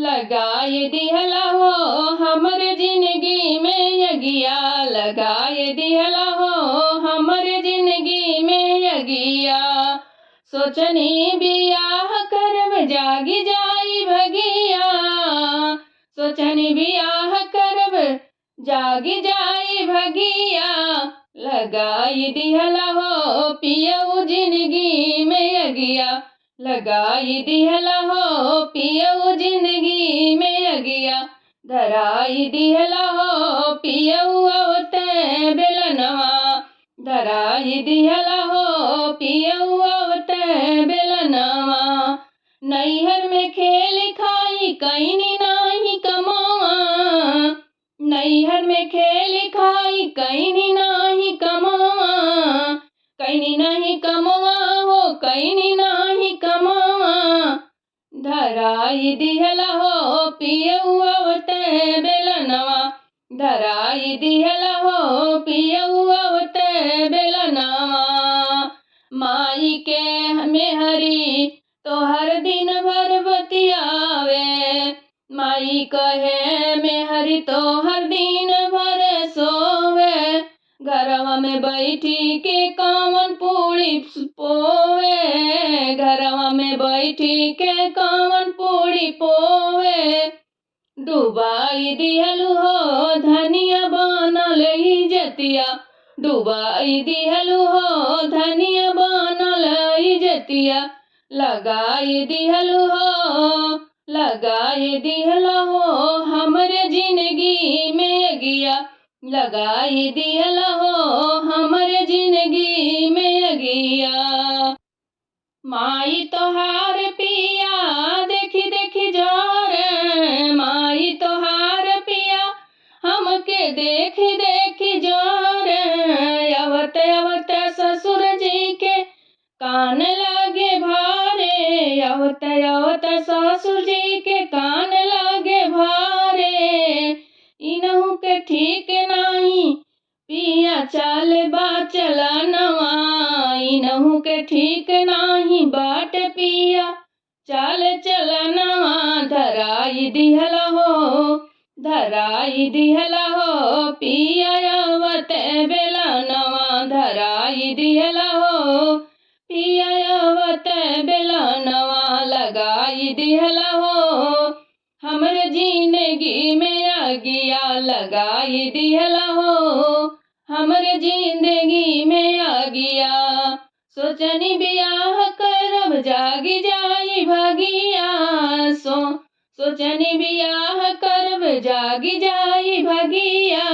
लगाए दिहला हो हमर जिंदगी में यगिया, लगाए दिहला हो हमर जिंदगी में यगिया। सोचनी बियाह करब जागी जाई भगिया, सोचनी बियाह करब जागी जाई भगिया। लगाई दिहला हो पियऊ जिंदगी में यगिया, लगाई दिहला हो पियऊ जिंदगी में अगिया। धराई दिहला हो पियऊ अवते बेलनवा, धराई दिहला हो पियऊ अवते बेलनवा। नैहर में खेल खाई कहीं नाही कमावा, नैहर में खेल खाई कहीं नाही कमावा। कहीं नहीं कमावा हो कहीं नाही कमावा। धराई दिहला हो पियऊ अवते बेलनवा, धराई दिहला हो पियऊ अवते बेलनवा। माई के मेहरी तोहर दिन भर बतियावे, माई कहे मेहरी तोहर दिन भर सोवे। घरवा में बैठी के कावन पूड़ी पोवे, घरवा में बैठी के कावन पूड़ी पोवे। डुबाई दिहलु हो धनिया बनल इजतिया, डुबाई दिहलु हो धनिया बनल इजतिया। लगाई दिहलु हो, लगाई दिहला हो हमरे जिंदगी में अगिया, लगाई दिहला हो हमरे जिंदगी में अगिया। माई तोहार पिया देखी देखी जोरे, माई तोहार पिया हमके देखी देखी जोरे। अवत अवत ससुर जी के कान लागे भारे, अवत अवत ससुर जी के कान लागे भारे। इनहु के ठीक नाही पिया चाल बा चलनवा, इनहु के ठीक नाही बाट पिया चाल चलनवा। धराई दिहला हो, धराई दिहला हो पिया अवते बेलनवा, धराई दिहला हो पिया अवते बेलनवा। लगाई दिहला हो हमरे जिंदगी में अगिया, लगाई दिहला हो हमरे जिंदगी में अगिया। सोचनी बियाह करब जागी जाई भगिया, सोचनी बियाह करब जागी जाई भगिया।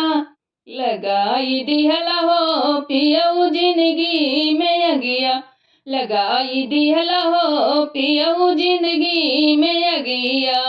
लगाई दिहला हो पियऊ जिंदगी में अगिया, लगाई दिहला हो पियऊ जिंदगी में अगिया।